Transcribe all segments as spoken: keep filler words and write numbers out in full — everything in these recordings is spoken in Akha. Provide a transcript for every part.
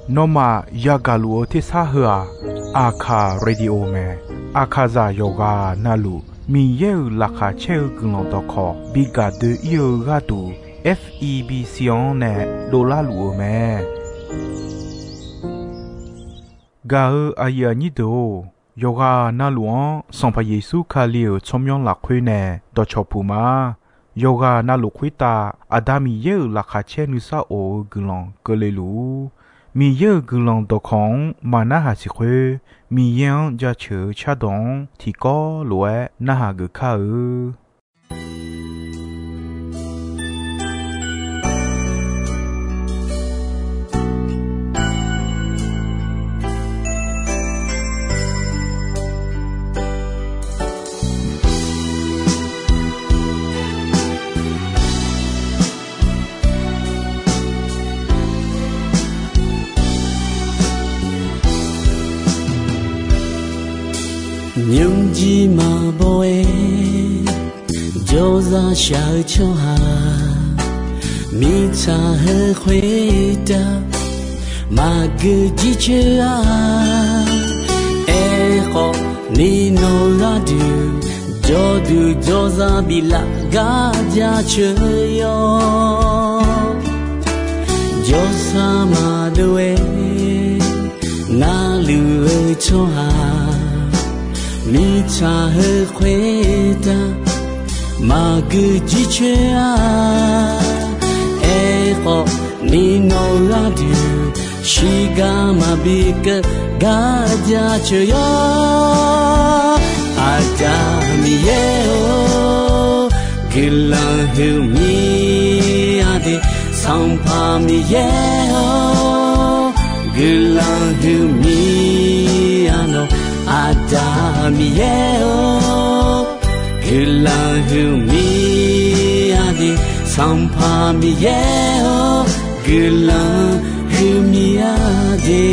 Nawmaf yagaq luf-eu tersar heu-aq, Aqkaq Radio mae. Aqkaqzaq yawqghaq navluf Miqyaer-euq laqkhaq caer-eu guiqlanq dawqkawq bi gaq doe-ir-eu gharduq, F E B C-anr nae dovlar luf-eu mae. Gaq-eu aqyuif aqnyir deuq-or, yawqghaq navluf-anr Sanqpaq Yeqsur Kali-euq tsawrmyanr lafkhoer nae dawqcawq puq ma. Yawqghaq navluf khoertav Aqda Miqyaer-euq laqkhaq caer nuisar of-eu guiqlanq keuvle luf-ur. Miqyaer-euq guiqlanq dawqkawq-anr maqnarhaq siq khoer, Miqyaer-anr jaceuq-eu cardawq-anr tiqkawv lof-aer narhaq geuf kar-eu. Nymrjir maqbaw-aer jawrzaq shaq-eu tsawrhaq, mirtsaq heu khoertav maqgeu jircoer-a. Aerkhawf, ni nawq gharduq jawrduq jawrzaq biflaf gar jaceuq yawr. Jawrsar maqdov-aer narluf-eu tsawrhaq, mirtsaq heu khoertav maqgeu jircoer-a. Aerkhawf, ni nawq gharduq shiqgar maqbi keuv gar jaceuq yawr. Aqda Miqyaer-or, guiqlanq huiqmir-a de. Sanqpaq Miqyaer-or, guiqlanq huiqmir-a nawq. Aqda Miqyaer-or, guiqlanq huiqmir-a de. Sanqpaq Miqyaer-or, guiqlanq huiqmir-a de.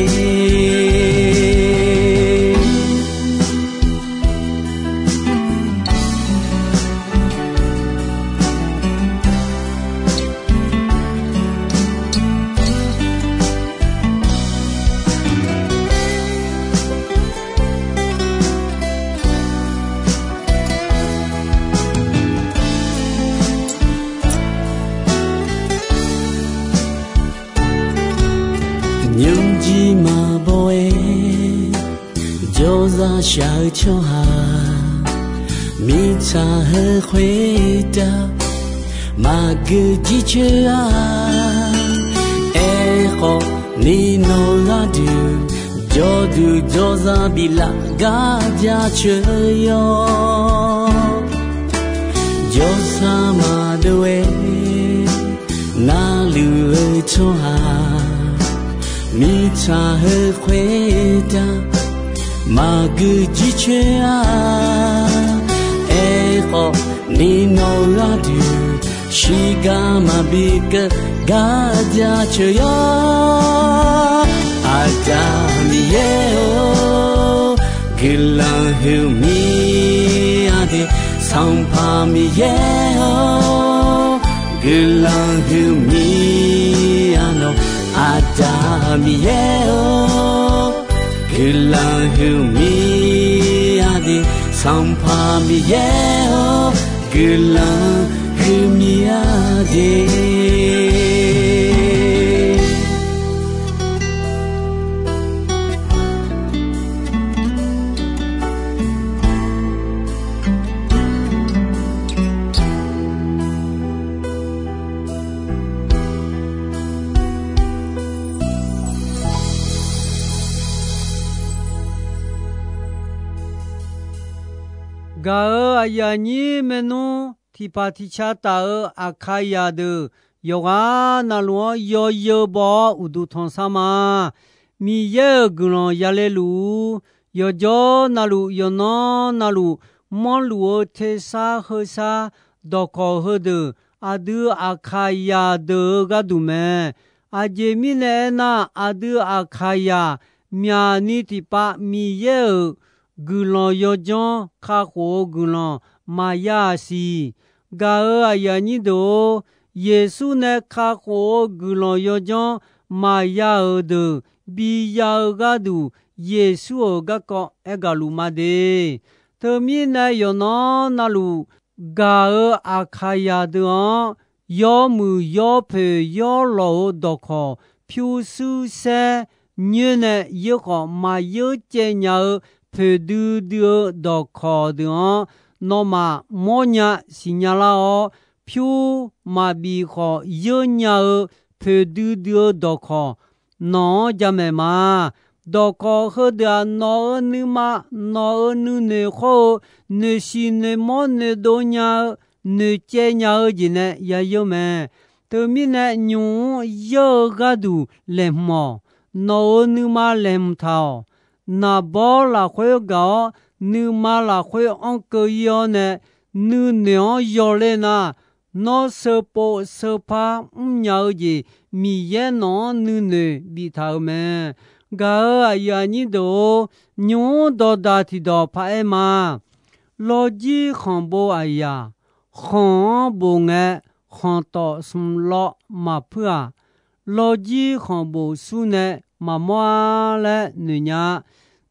Nymrjir maqbaw-aer jawrzaq shaq-eu tsawrhaq, mirtsaq heu khoertav maqgeu jircoer-a. Aerkhawf, ni nawq gharduq jawrduq jawrzaq biflaf gar jaceuq yawr. Jawrsar maqdov-aer narluf-eu tsawrhaq, mirtsaq heu khoertav maqgeu jircoer-a. Aerkhawf, ni nawq gharduq shiqgar maqbi keuv gar jaceuq yawr. Aqda Miqyaer-or, guiqlanq huiqmir-a de. Sanqpaq Miqyaer-or, guiqlanq huiqmir-a nawq. Aqda Miqyaer-or, guiqlanq huiqmir-a de. Sanqpaq Miqyaer-or, guiqlanq huiqmir-a de. Gaq-euq aqyuif aqnyir maernmr tiqpaq tiqca taf-euq Aqkaqzaq deuq yawqghaq navluf-anr yawzeu baw-awr uqduq tanqsar ma. Miqyaer-euq guiqlanq yale luf-ur. Yawqjawr navluf yawqnan navluf manrluf-eu tersar heusar dawqkawq heudeuq aqdui Aqkaqzaq deuq-eu gharduq mae. Aqjeq mirnae aernar, aqdui Aqkaqzaq myaqni tiqpav Miqyaer-euq guiqlanq yawdzanr kakhof-eu guiqlanq maqya-aq siq. Gaq-euq aqyuif aqnyir deuq-or, Yeqsur nae kakhof-eu guiqlanq yawdzanr maqya-euq deuq biya-eu gharduq, Yeqsur-euq garkawv aergaq luf ma de. Teumirnae yawqnan navluf gaq-eu Aqkaqyaq deuq-anr, yawmuiq yawpoeq yawlawq-euq dawqkawq pyurshuir saer nyoer nae yeur khawf maqyeur caev nya-eu poeqdui dui-eu dawqkawq deuq-anr, nawmaf mawrnya siqnya lar-awr, pyur maqbif khawf yeur nya-eu poeqdui dui-eu dawqkawq nawq-anr jamaeq ma. Dawqkawq heudeuq-aq, nawq-euq nuima, nawq-euq nuinoeq khawr-eu noeqshiq noeqmawr noeqdov nya-eu noeqcaev nya-eu jeq nae yayeur mae. Teumirnae nymq-mr yeur-eu gharduq laeqhmq-awq. Nawq-euq nuima laeqhmq taq-awq. Naqbawr lafkhoer gaq-awr, nuima lafkhoer anr keuv ir-awr nae, nuinoeq-anr yawler nar, nawr seupov seupar mrnya-eu jeq Miqyaer nawq-anr nuinoeq biftaq-euq mae. Gaq-euq aqyuif aqnyir deuq-or, nymq-mr dawqdaq tiqdawq paq-aer ma. Lawrjir khanqbov aqyaq, khanq-anr bof ngae, khanqtawf smq lawv maqpuir-aq, lawrjir khanqbof sur nae maqmawr-ar laer noeqnya-a.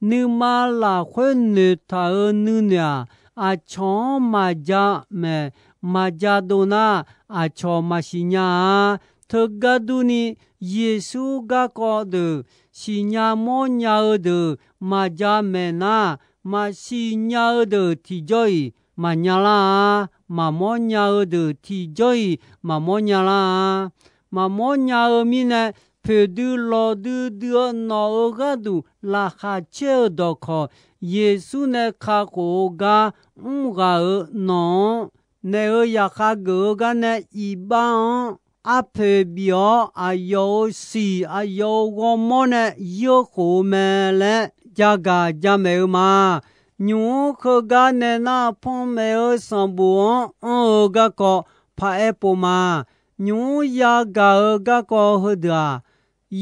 Nuima lafkhoer noeqtaq-euq nuinoeq-aq, aqcawq-anr maqja maeq maqja dov nar, aqcawq maqsiq nya-a. Teugar durni, Yeqsur garkawv deuq siqnya mawrnya-eu deuq maqja maeq nar, maqsiq nya-eu deuq tiqjawr-iq maqnya lar-a. Maqmawr nya-eu deuq tiqjawr-iq maqmawr nya lar-a. Maqmawr nya-eu mirnae, poeqdui lawqdui dui-eu nawq-euq gharduq laqkhaq caer-eu dawqkawq, Yeqsur nae kakhof-eu gar mr ghaq-euq nawq-anr, naeq-euq zaqkhav geuf-eu gar nae iqbax-anr arpoeq bif-awr, aqyawf-euq siq aqyawf-euq ghawrmawr nae yeur khof-eu mae laer jagaq jamaeq-eu ma. Nymq-mr heugar nae nar, panmaeq-eu sanqbof-anr anr-eu garkawv paq-aer pov ma. Nymq-mr yagaq-eu garkawv heudeuq-aq,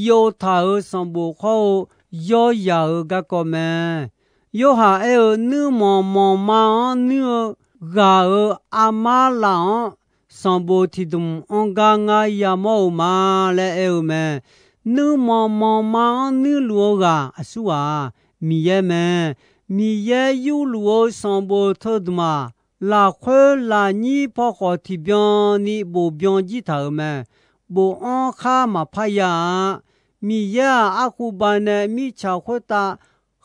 yov taq-euq sanqbof khawr-eu yawryaq-euq garkawv mae. Yorhaq aer-eu, nuirmanq manqma-anr nuir-eu ghaq-euq armar laf-anr sanqbof tiqdmq anr gar ngar yamawr-euq ma laer aer-eu mae. Nuirmanq manqma-anr nuirluf-eu ghaq aqsurghaq-aq, Miqyaer mae. Miqyaer yurluf-eu sanqbof teudmq-aq, lafkhoer lafnyir paw khawf tiqbyan ni bof byan jir taq-euq mae. Bofanr khar maqpar ya-a. Miqyaer-aq, arkhuba nae mirtsaq khoertav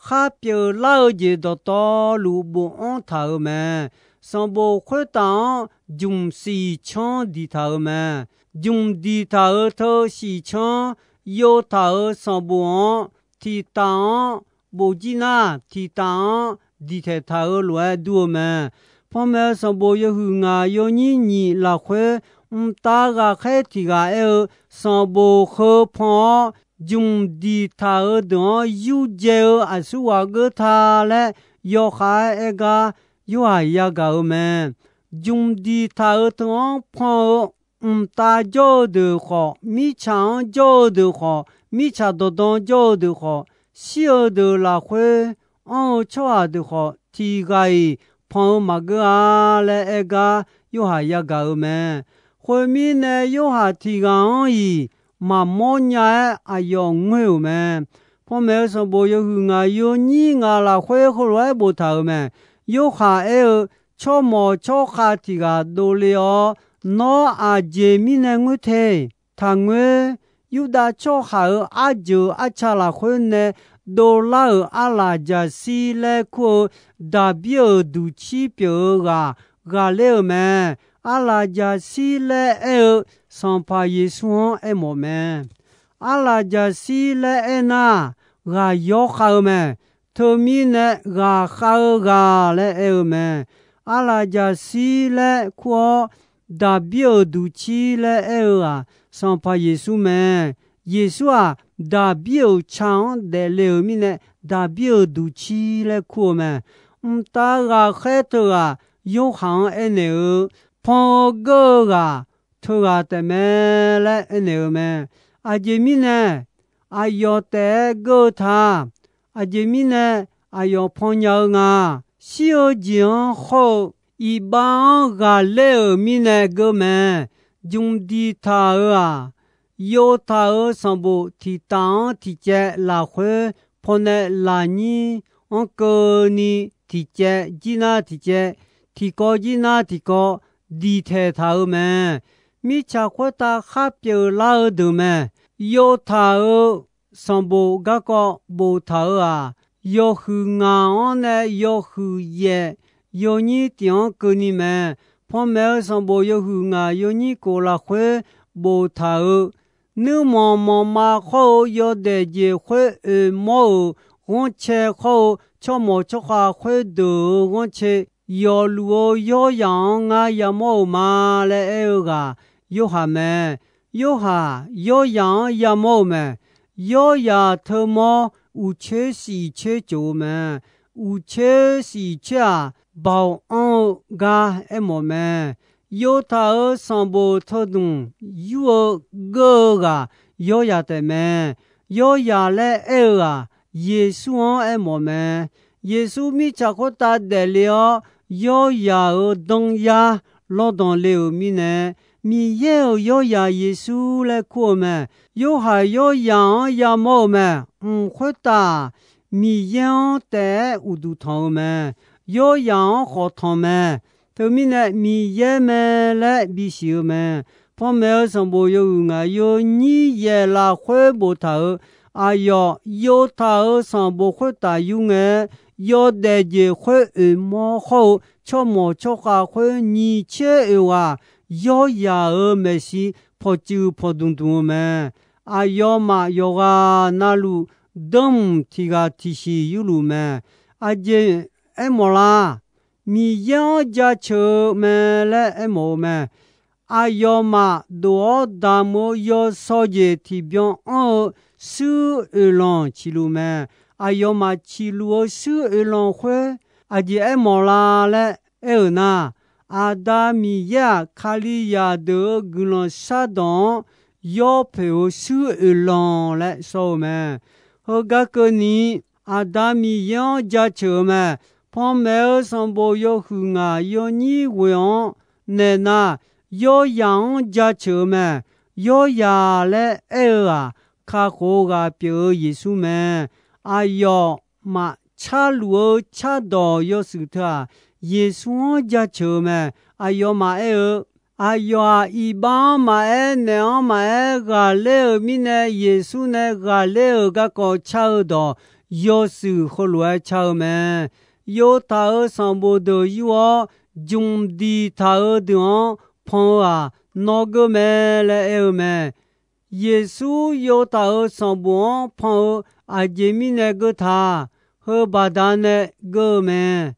khar pyeuflar-eu jeq dawqtawvluf bofanr taq-euq mae. Sanqbof khoertav-anr jmq siq canr diq taq-euq mae. Jmq diq taq-euq teu siq canr, yov taq-euq sanqbof-anr tiqtaf-anr bof jir nar, tiqtaf-anr diqtaeq taq-euq lof-aer dur-eu mae. Panmaeq-eu sanqbof yawhuiq ngaq yawnyir nyiq lafkhoer, mqtav ghaqkhaer tiq ghaq aer-eu, sanqbof heu pan-awr jmq diqtaq-euq deuq-anr yurdzae-eu aqsurghaq geur ta laer yawkhav-aer aer gar Yorhaq yagaq-euq mae. Jmq diqtaq-euq teu-anr pan-eu mqtav jawr-eu deuq khawf, mirtsaq-anr jawr-eu deuq khawf, mirtsaq dawqdan jawr-eu deuq khawf, shir-eu deuq lafkhoer anr-eu tsawrhaq deuq khawf, tiq ghaq-iq pan-eu maqgeur-a laer aer gar Yorhaq yagaq-euq mae. Khoermirnae, Yorhaq tiq ghaq-anr-iq maqmawr nya-aer aqyawf ngoer-euq mae. Panmaeq-eu sanqbof yawhuiq ngaq yawnyir ngaq lafkhoer heulof-aer boftaq-euq mae. Yorhaq aer-eu, tsawrmawq tsawrkhav tiq ghaq dovle-awr, nawr aqjeq mirnae ngoer te. Taqngoer. Yurdav tsawrhaq-euq arjeuq arca lafkhoer nae dovlar-euq arlaqjaqshir laer kur-eu Daqbir-euq duqcir pyeuf-eu ghaq ghaqler-euq mae. Arlaqjaqshir laer aer-eu Sanqpaq Yeqsur-anr aermawf mae. Arlaqjaqshir laer aernar, ghaq yawkhav-eu mae. Teumirnae, ghaqkhav-eu ghaq laer aer-eu mae. Arlaqjaqshir laer kur-awr, Daqbir-euq duqcir laer aer-eu-aq, Sanqpaq Yeqsur mae. Yeqsur-aq, Daqbir-euq ca-anr daefle-euq mirnae, Daqbir-euq duqcir laer kur-eu mae. Mqtav ghaqkhaer teughaq Yorhaq-anr aernaeq-eu, pan-eu geur-eu ghaq teughaq taefmae laer aernaeq-eu mae. Aqjeq mirnae aqyawf taef-aer geur-eu ta. Aqjeq mirnae aqyawf pan nya-eu nga. Shir-eu jeq-anr hawr-eu iqbax-anr ghaqler-euq mirnae geur mae. jmq diqtaq-euq-aq, yovtaq-euq sanqbof tiqtaf-anr tiqcaev lafkhoer pawnae lafnyir-anr keuvni tiqcaev jir nar tiqcaev, tiqkawv jir nar tiqkawv diqtaeq taq-euq mae. Mirtsaq khoertav khar pyeuflar-eu deuq mae. Yovtaq-euq sanqbof garkawv boftaq-euq-aq, yawhuiq ngaq-anr nae yawhuiq yaef yawnyir tiq-anr keuvni mae. Panmaeq-eu sanqbof yawhuiq ngaq yawnyir kof lafkhoer boftaq-euq, nuirmanq manqma khawr-eu yawdaef jeq khoer oeq mawr-euq ghanrcae khawr-eu tsawrmawq tsawrkhav khoerdeuq-euq ghanrcae yawfluf-eu yawryaq-anr ngar yamawr-euq ma laer aer-eu ghaq Yorhaq mae. Yorhaq yawryaq-anr yamawr-euq mae. Yawryaq teumawr uqcoer shif coer coq-eu mae. Uqcoer shif coer-aq, baoq anr-eu gar aermawf mae. Yovtaq-euq sanqbof teudmq yur-eu geur-eu ghaq yawryaq taef mae. Yawryaq laer aer-eu-aq, Yeqsur-anr aermawf mae. Yeqsur mirtsaq khoertav daefle-awr, yawryaq-euq danr yar lawrdanq le-euq mirnae, Miqyaer-euq yawryaq Yeqsur laer kur-eu mae. Yorhaq yawryaq-anr yamawr-eu mae. Mq khoertav-aq, Miqyaer-anr taef-aer uqduq tanq-eu mae. Yawryaq-anr khawf tanq mae. Teumirnae Miqyaer mae laer bisiq-eu mae. Panmaeq-eu sanqbof yawhuiq ngaq yawnyir yaef lafkhoer boftaq-euq, aqyawf yovtaq-euq sanqbof khoertav yur ngae, yawdaef jeq khoer oeq mawr khawr-eu tsawrmawq tsawrkhav khoer nyiq coer oeq ghaq yawryaq-euq maeqshi pawqtsuif pawqdmq dmq-eu mae. Aqyawfmaf yawqghaq navluf danrmq tiq ghaq tiqshiq yurluf mae. Aqjeq aermawf la? Miqyaer-anr jaceuq-eu mae laer aermawf-eu mae. Aqyawfmaf dof-awr damq-eu yawsaw jeq tiqbyan anr-eu shuir oeqlanq ciqluf mae. Aqyawfmaf ciqluf-eu shuir oeqlanq khoer aqjeq aermawf la laer aer-euq nar, Aqda Miqyaer-aq, Kalizaq deuq-euq guiqlanq shardawq-anr yawpoeq-eu shuir oeqlanq laer shawr-eu mae. Heugar keuvni, Aqda Miqyaer-anr jaceuq-eu mae. Panmaeq-eu sanqbof yawhuiq ngaq yawnyir ghoe-anr naeq nar, yawryaq-anr jaceuq-eu mae. Yawryaq laer aer-eu-aq, kakhof-eu ghaq pyeuf-eu Yeqsur mae. Aqyawfmaf carluf-eu cardawq yawshuif teu-aq, Yeqsur-anr jaceuq-eu mae. Aqyawfmaf aer-eu, aqyawf-aq, iqbax-anr maqaer, naeq-anr maqaer, ghaqler-euq mirnae Yeqsur nae ghaqler-euq garkawv car-eu dawq yawshuif heulof-aer car-eu mae. Yovtaq-euq sanqbof deuq yur-awr, jmq diqtaq-eu deuq-anr pan-eu-aq, nawr geur mae laer aer-eu mae. Yeqsur yovtaq-euq sanqbof-anr pan-eu aqjeq mirnae geur ta? Heubaqda nae geur-eu mae.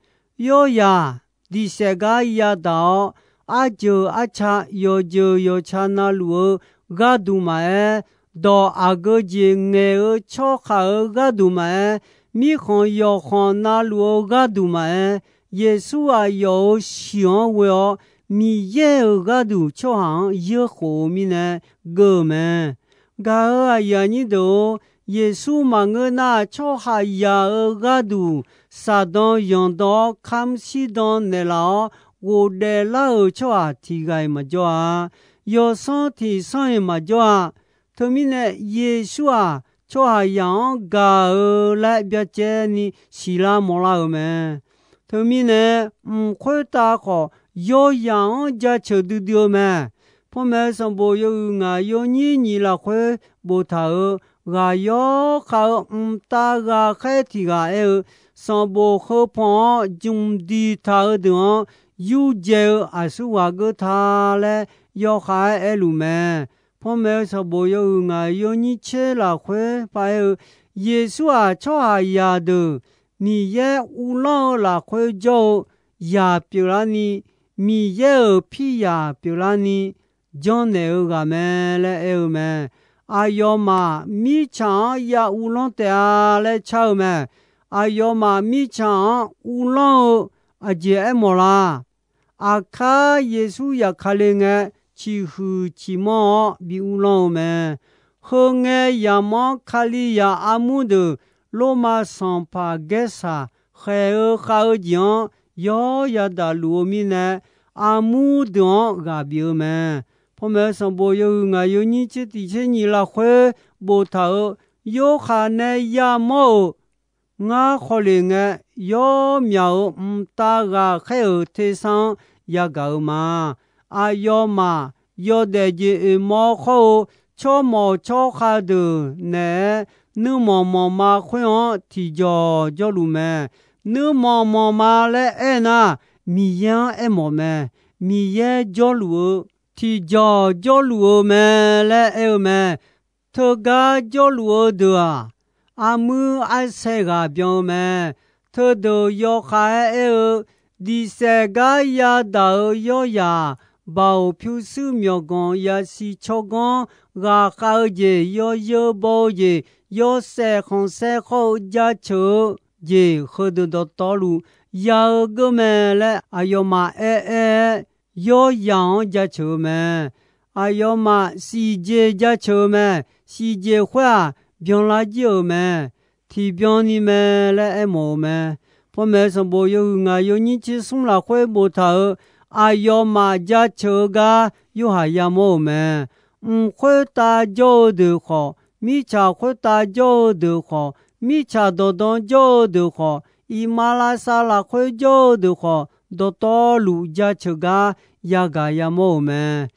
Yawryaq diqsaef gar yadaq-awr, arjeuq arca yawqjeuq yawqca navluf-eu gharduq maqaer, dawq aqgeu jeq ngaeq-eu tsawrhaq-euq gharduq maqaer, mirkhanq yawqkhanq navluf-eu gharduq maqaer, Yeqsur aqyawf-euq shiq-anr ghoe-awr, Miqyaer-euq gharduq tsawrhaq-anr yeurkhof-eu mirnae geur-eu mae. Gaq-euq aqyuif aqnyir deuq-or, Yeqsur maqngeur nar, tsawrhaqzaq-euq gharduq Saqdan yanqdan-awr kamr shirdan naeqlaf-awr ghofdaef lar-euq tsawrhaq tiq ghaq-iq maqjawr-a. Yawsanr tiq sanr-iq maqjawr-a. Teumirnae Yeqsur-aq, tsawrhaqzaq-anr gaq-eu laer byacaevni siqlar mawrlar-euq mae. Teumirnae, mq khoertav khawf, yawzaq-anr jaceuq duidui-eu mae. Panmaeq-eu sanqbof yawhuiq ngaq yawnyir nyiq lafkhoer boftaq-euq, ghaq yawr khav-eu mqtav ghaqkhaer tiq ghaq aer-eu, sanqbof heu pan-awr jmq diqtaq-eu deuq-anr yurdzae-eu aqsurghaq geur ta laer yawkhav-aer aerluf mae. Panmaeq-eu sanqbof yawhuiq ngaq yawnyir tser lafkhoer paraer-eu, Yeqsur-aq, tsawrhaqzaq deuq Miqyaer uvlanr-eu lafkhoer jawr-eu zaq pyeuflarni, Miqyaer-euq piryaq pyeuflarni janrnaeq-eu ghaq mae laer aer-eu mae. Aqyawfmaf mirtsaq-anr ya uvlanr taef-a laer car-eu mae. Aqyawfmaf mirtsaq-anr uvlanr-eu aqjeq aermawf la? Aqkar Yeqsur zafkale ngae, ciqhuiq ciqmanr-awr bi uvlanr-eu mae. Heu ngae, yaqmanr Kalizaq armur deuq Lormav sanqpaq Gaersaq khaeq-eu khav-eu jeq-anr yawr yadaq luf-eu mirnae, armur deuq-anr ghaq bif-eu mae. Panmaeq-eu sanqbof yawhuiq ngaq yawnyir tser tiq tser nyiq lafkhoer boftaq-euq, Yorhaq nae yamawr-euq, ngar khawf lef ngae, yawmyaq-euq mqtav ghaqkhaer-euq tersar-anr yagaq-eu ma. Aqyawfmaf yawdaef jeq oeqmawr khawr-eu tsawrmawq tsawrkhav deuq naeq-aer, nuirmanq manqma khoer-anr tiqjawq jawrluf mae. Nuirmanq manqma laer aernar, Miqyaer-anr aermawf mae. Miqyaer jawrluf-eu, tiqjawq jawrluf-eu mae laer aer-eu mae. Teugar jawrluf-eu deuq-aq, armuir arsaer ghaq byan-eu mae. Teudeuq yawkhav-aer aer-eu, diqsaef gar yadaq-euq yawryaq, baoq pyurshuir myawqganq yasiq tsawrganr, ghaqkhav-eu jeq, yawzeu baw-eu jeq, yawshaef khanqsaer khawr-eu jaceuq-eu jeq, heudeuq dawqtawvluf ya-eu geur mae laer aqyawfmaf aer-aer-aer, yawryaq-anr jaceuq-eu mae. Aqyawfmaf siqjeq jaceuq-eu mae. Siqjeq khoer-aq, byanlar jir-euq mae. Tiqbyan ni mae laer aermawf-eu mae. Panmaeq-eu sanqbof yawhuiq ngaq yawnyir tser smr lafkhoer boftaq-euq, aqyawfmaf jaceuq-eu gar Yorhaq yamawr-euq mae. Mq khoertav jawr-eu deuq khawf, mirtsaq khoertav jawr-eu deuq khawf, mirtsaq dawqdan jawr-eu deuq khawf, iqmalavshav lafkhoer jawr-eu deuq khawf, dawqtawvluf jaceuq gar yagaq yamawr-euq mae.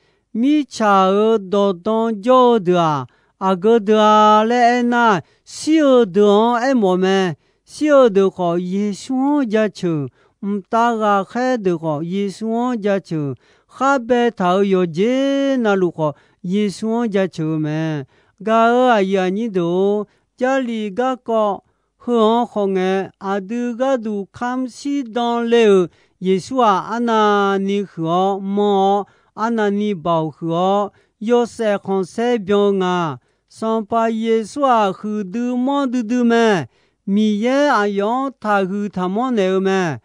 Mirtsaq-euq dawqdan jawr-eu deuq-aq, aqgeu deuq-a laer aernar, shir-eu deuq-anr aermawf mae. Shir-eu deuq khawf, Yeqsur-anr jaceuq, mqtav ghaqkhaer deuq khawf, Yeqsur-anr jaceuq, khar baetaq-euq yawqjeq navluf khawf, Yeqsur-anr jaceuq-eu mae. Gaq-euq aqyuif aqnyir deuq-or, Jarlif garkawv heu-anr khawf ngae, aqdui gharduq kamr shirdan le-euq Yeqsur-aq, arnavni huiq-awr manr-awr, arnavni baoq huiq-awr, yawshaef khanqsaer byan-eu nga. Sanqpaq Yeqsur-aq, huiqdui manr duidui mae. Miqyaer aqyawf-anr taqhuiq taqmanr naeq-eu mae.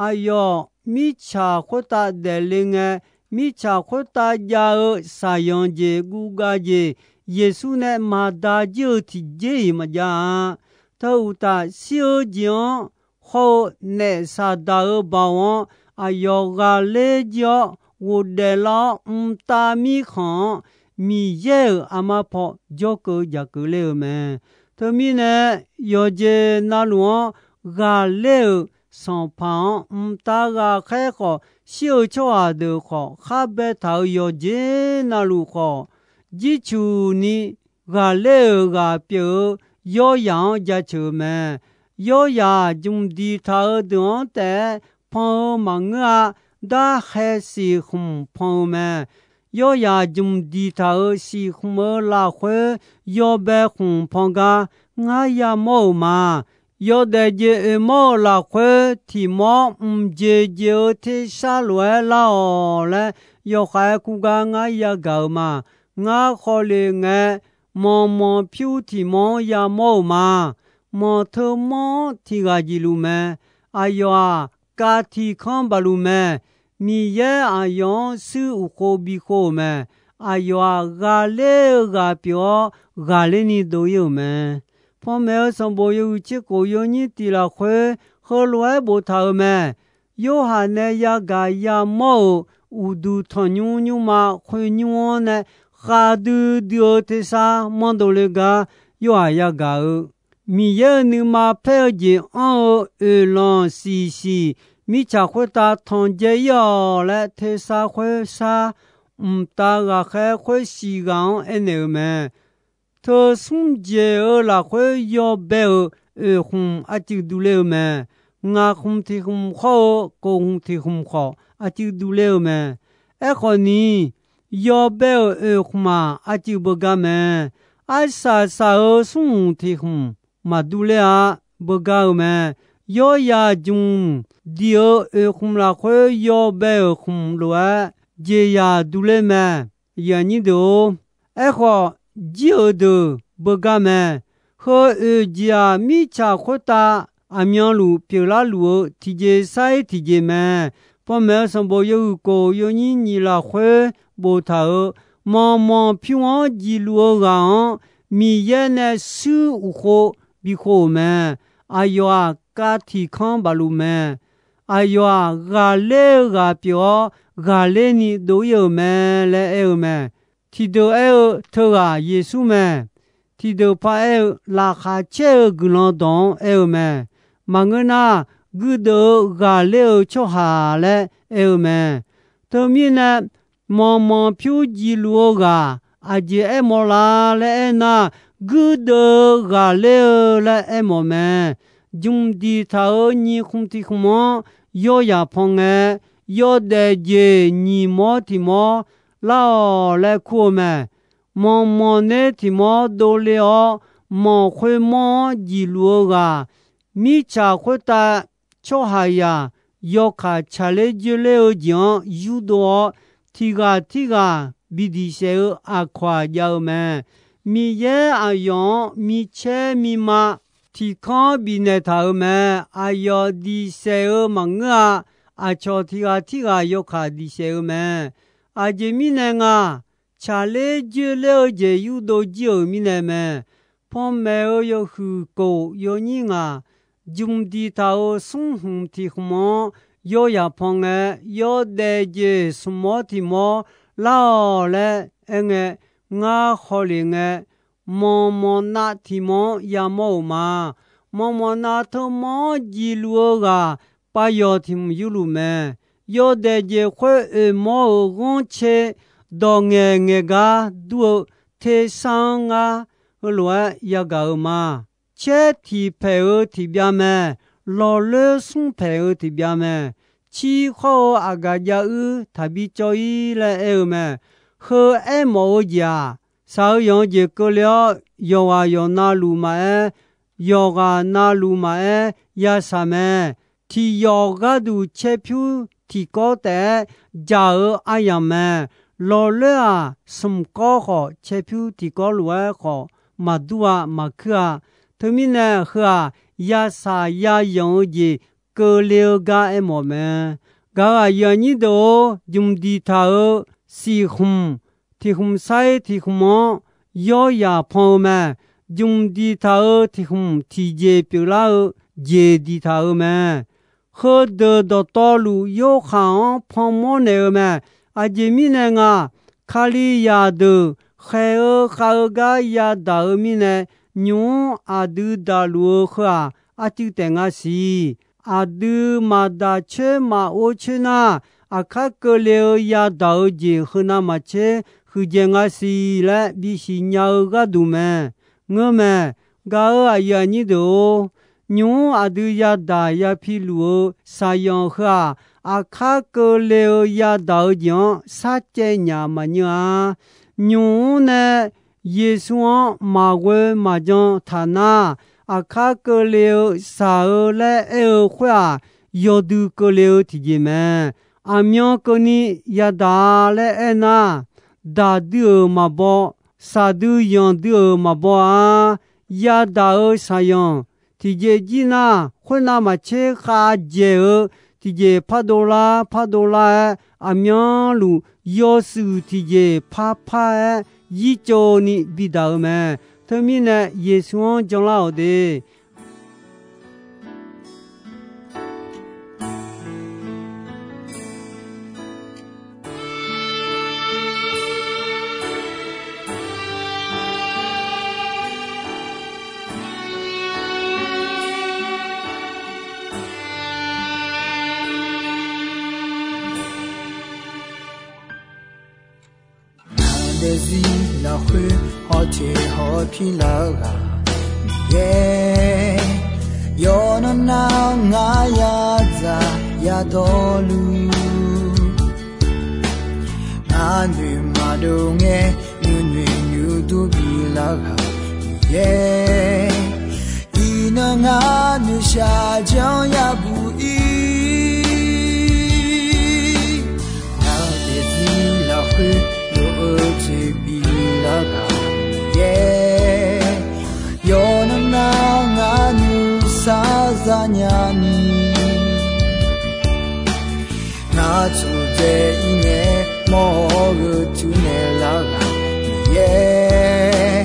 Aqyawf mirtsaq khoertav daefle ngae, mirtsaq khoertav jav-eu shaqyanq jeq guvgav jeq, Yeqsur nae maqda jir-eu tiqjeq-iq maqjav-a. Teu uqtaf, shir-eu jeq-anr hawr-eu naef Saqdaq-euq baoq-anr aqyawf ghaqler jir-awr, ghofdaef lar-awr mqtav mirkhanq-anr Miqyaer-euq aqma paw jawrkeuv jaqkeuv ler-eu mae. Teumirnae, yawqjeq navluf-anr ghaqler-euq Sanqpaq-anr mqtav ghaqkhaer khawf, shir-eu tsawrhaq deuq khawf, khar baetaq-euq yawqjeq navluf khawf, jircuq ni ghaqler-euq ghaq pyeuf-eu yawryaq-anr jaceuq-eu mae. Yawryaq jmq diqtaq-eu deuq-anr taef-aer pan-eu maqngeur-a. Darkhae siqkhmq pan-eu mae. Yawryaq jmq diqtaq-euq siqkhmq-eu lafkhoer yawbae khmq pan gar ngar yamawr-euq ma. Yawdaef jeq oeqmawr-eu lafkhoer tiqmawr mqjeq jeq-eu tersar lof-aer lar-awq laer, yawkhav-aer kur gar ngar yagaq-euq ma. Ngar khawf lef ngae, manqmanq pyur tiqmawr-anr yamawr-euq ma. Manqteu manr-anr tiq ghaq jeq luf mae. Aqyawf-aq, kav tiq kanr baq luf mae. Miqyaer aqyawf-anr shuir uqkhov bikhov-euq mae. Aqyawf-aq, ghaqler-eu ghaq pyeuf-awr, ghaqler ni dov-ir-euq mae. Panmaeq-eu sanqbof yawhuiq tser khof yawnyir tiq lafkhoer heulof-aer boftaq-euq mae. Yorhaq nae yagaq yamawr-euq uqduq tanqnymr nymrma khoernymr-anr nae khavdui dui-eu tersar manrdov le gar, Yorhaq yagaq-eu, Miqyaer-euq nuima paer-eu jeq anr-eu oeqlanq siqsiq mirtsaq khoertav tanqdzae-ir-awq laer, tersar khoersar mqtav ghaqkhaer khoer siq ghaq-anr aernaeq-euq mae. Teu smr jeq-eu lafkhoer yawbae-euq oeqkhmq aqcuiv duvler-eu mae. Ngaq khmq tiq khmq khawr-eu kof khmq tiq khmq khawf aqcuiv duvler-eu mae. Aerkhawf ni, yawbae-euq oeqkhmq-aq, aqcuiv beugar mae. Arsaq saq-euq smr khmq tiq khmq maqduvler-a. Beugar-eu mae. Yawryaq jmq diq-eu oeqkhmq lafkhoer yawbae-euq khmq lof-aer jeqzaq duvler mae. Aqyuif aqnyir deuq-or, aerkhawf, jir-euq deuq beugar mae. Heu oeq jeq-aq, mirtsaq khoertav aqmyanluf pyeuflar luf-eu tiqjeq sar-ir tiqjeq mae. Panmaeq-eu sanqbof yawhuiq kof yawnyir nyiq lafkhoer boftaq-euq, manqmanq pyur-anr jeq luf-eu ghaq-anr Miqyaer nae shuir uqkhov bikhov-euq mae. Aqyawf-aq, kav tiq kanr baf luf mae. Aqyawf-aq, ghaqler-eu ghaq pyeuf-awr, ghaqler ni dov-ir-euq mae laer aer-eu mae. Tiqdeuq aer-eu teughaq Yeqsur mae. Tiqdeuq paraer-eu laqkhaq caer-eu guiqlanq dawq-anr aer-eu mae. Maqngeur nar, guirdeuv-eu ghaqler-eu tsawrhaq laer aer-eu mae. Teumirnae, manqmanq pyur jiqluf-eu ghaq aqjeq aermawf la laer aernar, guirdeuv-eu ghaqler-eu laer aermawf mae. Jmq diqtaq-euq nyiq khmq tiq khmq-anr yawrzaq pan ngae, yawdaef jeq nyiq mawr tiq mawr lar-awq laer kur-eu mae. Manqmanq ner tiq mawr dovle-awr, manq khoermawr-anr jiqluf-eu ghaq, mirtsaq khoertav tsawrhaqzaq yawkaq tsaqler joerler-eu jeq-anr yurdov-awr, tiq ghaq tirghaq bi diq saef-eu aqkawq-aq jav-eu mae. Miqyaer aqyawf-anr micaer mima tiqkanr bifnaeq taq-euq mae. Aqyawf diq saef-eu maqngeur-a. Aqcawq tiq ghaq tirghaq yawkaq diq saef-eu mae. Aqjeq mirnae nga, tsaqler joerler-eu jeq yurdov jir-euq mirnae mae. Panmaeq-eu yawhuiq kof yawnyir ngaq, jmq diqtaq-euq smr hmq tiq hmq-anr yawrzaq pan ngae, yawdaef jeq smq mawr tiq mawr lar-awq laer aerngae, ngar hawlef ngae, manqmanq nav tiq mawr-anr yamawr-euq ma. Manqmanq nav teu mawr-anr jiqluf-eu ghaq, pavyawq tiq hmq yurluf mae. Yawdaef jeq khoer oeq mawr-euq ghanrcae dawq ngaeq ngaeq gar dur-eu tersar-anr ngar heulof-aer yagaq-euq ma. Caer tiq paeq-eu tiq byav mae. Lawqloer smr paeq-eu tiq byav mae. Cir khawr-eu aqgaf jav uir taqbi cawv-ir laer aer-eu mae. Heu aermawf-eu jeq-aq, shaq-eu yanq-eu jeq keuvle-awr, yawqghaq yawqnavluf maqaer, yawqghaq navluf maqaer, yashaq mae. Tiq yawq gharduq caer pyur tiqkawv taef-aer jaq-eu aryamq mae. Lawqloer-aq, smq kawv khawf caer pyur tiqkawv lof-aer khawf maqdur-a, maqkuir-a. Teumirnae heu-aq, yashaq yayanq-eu jeq keuvle-eu gar aermawf mae. Gaq-euq aqyuif aqnyir deuq-or, jmq diqtaq-euq siq hmq tiq hmq sair tiq hmq-anr yawrzaq pan-eu mae. Jmq diqtaq-euq tiq hmq tiqjeq pyeuflar-eu jeq diqtaq-euq mae. Heudeuq dawqtawvluf Yorhaq-anr panmawr naeq-eu mae. Aqjeq mirnae nga, Kalizaq deuq khaeq-eu khav-eu gar yadaq-eu mirnae, nymq-mr aqdui daqluf-eu heu-aq, arcuiv taef nga siq. Aqdui maqdaq coer maqor coer nar, aqkar keuvle-eu yadaq-eu jeq heu navmaqtser huiqdzaeq nga siq laer bisiq nya-eu gharduq mae. Ngeurmae, gaq-euq aqyuif aqnyir deuq-or, nymq-mr aqdui yadaq yapi luf-eu shaqyanq heu-aq, aqkar keuvle-eu yadaq-eu jeq-anr sarcaev nyaf maqnyeur-a. Nymq-mr nae Yeqsur-anr maqghoe maqjan taq nar, aqkar keuvle-eu shaq-eu laer aer-eu khoer-aq, yawdui keuvle-eu tiqjeq mae. Aqmyan keuvni yadaq-a laer aernar, daqdui-euq maqbaw, shaqdui yanqdui-euq maqbaw-a. Yadaq-euq shaqyanq tiqjeq jir nar, khoernav maqtser khavjaeq-eu tiqjeq pardov lar pardov lar-aer, aqmyanluf yawshuif tiqjeq parpar-aer yirtsov ni bidaq-eu mae. Teumirnae Yeqsur-anr janlar-awq de. Ngaq daefzir lafkhoer hawteq hawpir lar-eu ghaq Miqyaer, yawqnan nar ngar yadzaq yadawrluf, ngar noeq maqdov ngae nuinoeq nuidur bilar ghaq Miqyaer, iqnan ngar noeqshaq janr yabuq ir. Ngaq daefzir lafkhoer lof-eu toeqbif lar ghaq Miqyaer, yawqnan nar ngar nuisar zanya ni, ngar tsuqdzae ir ngae mawr-awr gheu tur naeq lar ghaq Miqyaer,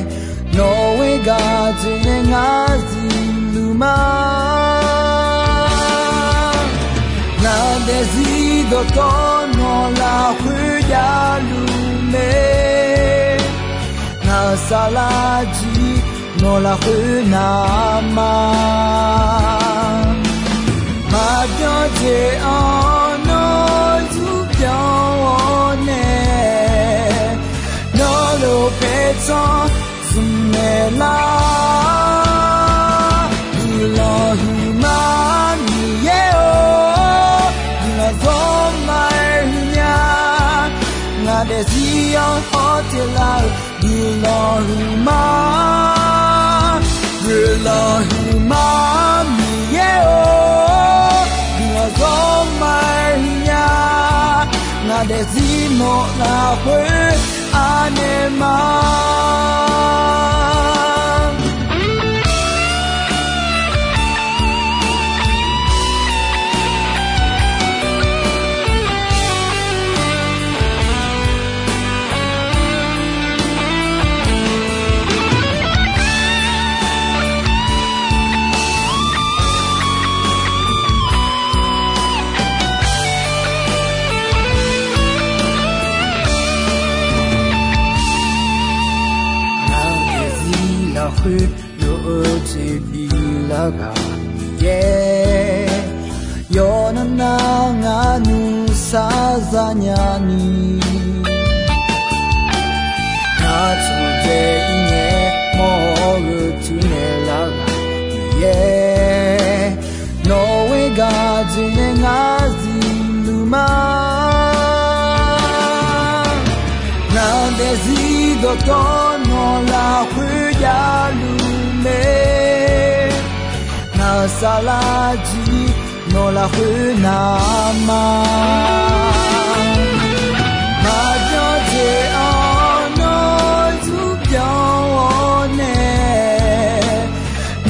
nawq-euq gaq dzoeqnae ngar zuiqluf ma. Ngaq daefzir dawqtawv nawq lafkhoer javluf mae. Ngaq-euq saflar jir nawq lafkhoer navma. Maqbyan jeq-anr nawr zurbyan-awr nae, nawr lof paertsanr zmq naeqlar. Guiqlanq huiqma Miqyaer-or, guiqlanq zawrma-aer huiqnya. Ngaq daefzir-anr hawteq lar-eu guiqlanq huiqma. Guiqlanq huiqma Miqyaer-or, guiqlanq zawrma-aer huiqnya. Ngaq daefzir nawq lafkhoer anaeq ma. Ngaq daefzir lafkhoer yawf-eu jeq biflar ghaq Miqyaer, yawqnan nar ngar nuisar zanya ni. Ngaq taqdzae ir ngae mawr-eu tuinaeq lar ghaq Miqyaer, nawq-euq gaq jeq nae ngar zifluf ma. Ngaq daefzir dawqtawv nawq lafkhoer javluf mae. Ngaq-euq saflar jir nawq lafkhoer navma. Maqbyan jeq-anr nawr zurbyan-awr nae,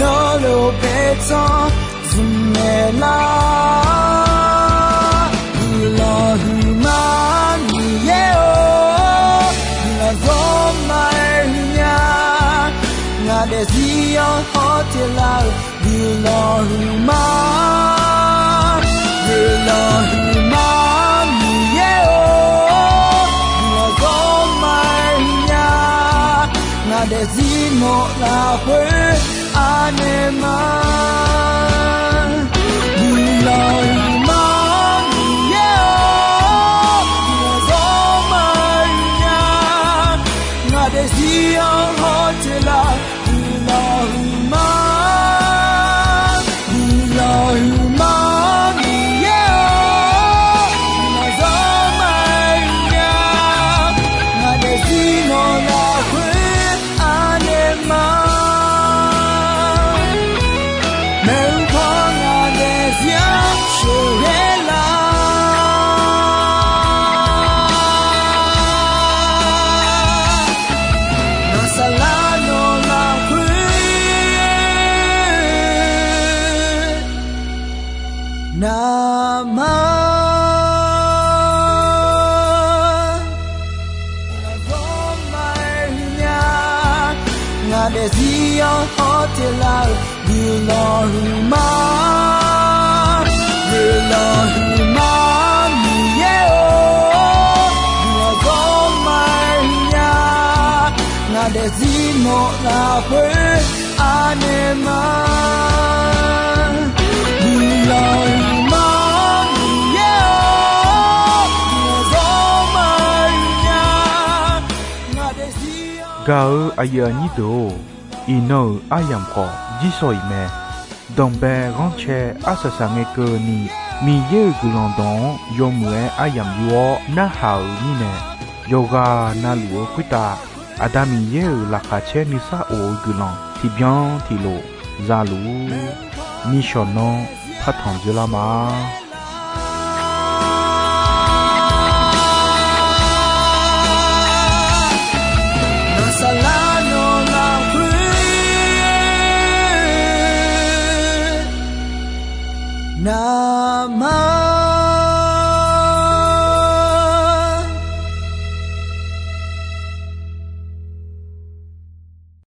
nawr lof paertsanr zmq naeqlar. Guiqlanq huiqma Miqyaer-or, guiqlanq zawrma-aer huiqnya. Ngaq daefzir-anr hawteq lar-eu guiqlanq huiqma. Guiqlanq huiqma Miqyaer-or, guiqlanq zawrma-aer huiqnya. Ngaq daefzir nawq lafkhoer anaeq ma. Guiqlanq huiqma Miqyaer-or, guiqlanq zawrma-aer huiqnya. Ngaq daefzir-anr hawteq lar-eu guiqlanq huiqma. Guiqlanq huiqma Miqyaer-or, guiqlanq zawrma-aer huiqnya. Ngaq daefzir nawq lafkhoer anaeq ma. Maeqhu paw ngaq daefzir-anr sheuqghae lar. Ngaq saflar nawq lafkhoer navma. Guiqlanq zawrma-aer huiqnya. Ngaq daefzir-anr hawteq lar-eu guiqlanq huiqma. Guiqlanq huiqma Miqyaer-or, guiqlanq zawrma-aer huiqnya. Ngaq daefzir nawq lafkhoer anaeq ma. Guiqlanq huiqma Miqyaer-or, guiqlanq zawrma-aer huiqnya. Ngaq daefzir-anr gaq-eu aqyuif aqnyir deuq-or, iqnan-euq aryamq khawf jirshaw iq mae. Danqbae ghanrcae arsaq saq ngae keuvni, Miqyaer-euq guiqlanq dawq-anr yawmuiq-aer aryamq yur-awr narhaq-euq mirnae, yawqghaq navluf-eu khoertav Aqda Miqyaer-euq laqkhaq caer nuisar of-eu guiqlanq tiqbyan tiqlof za luf-ur. Nishawq nanr partanq dzeurlar ma. Ngaq saflar nawq lafkhoer navma.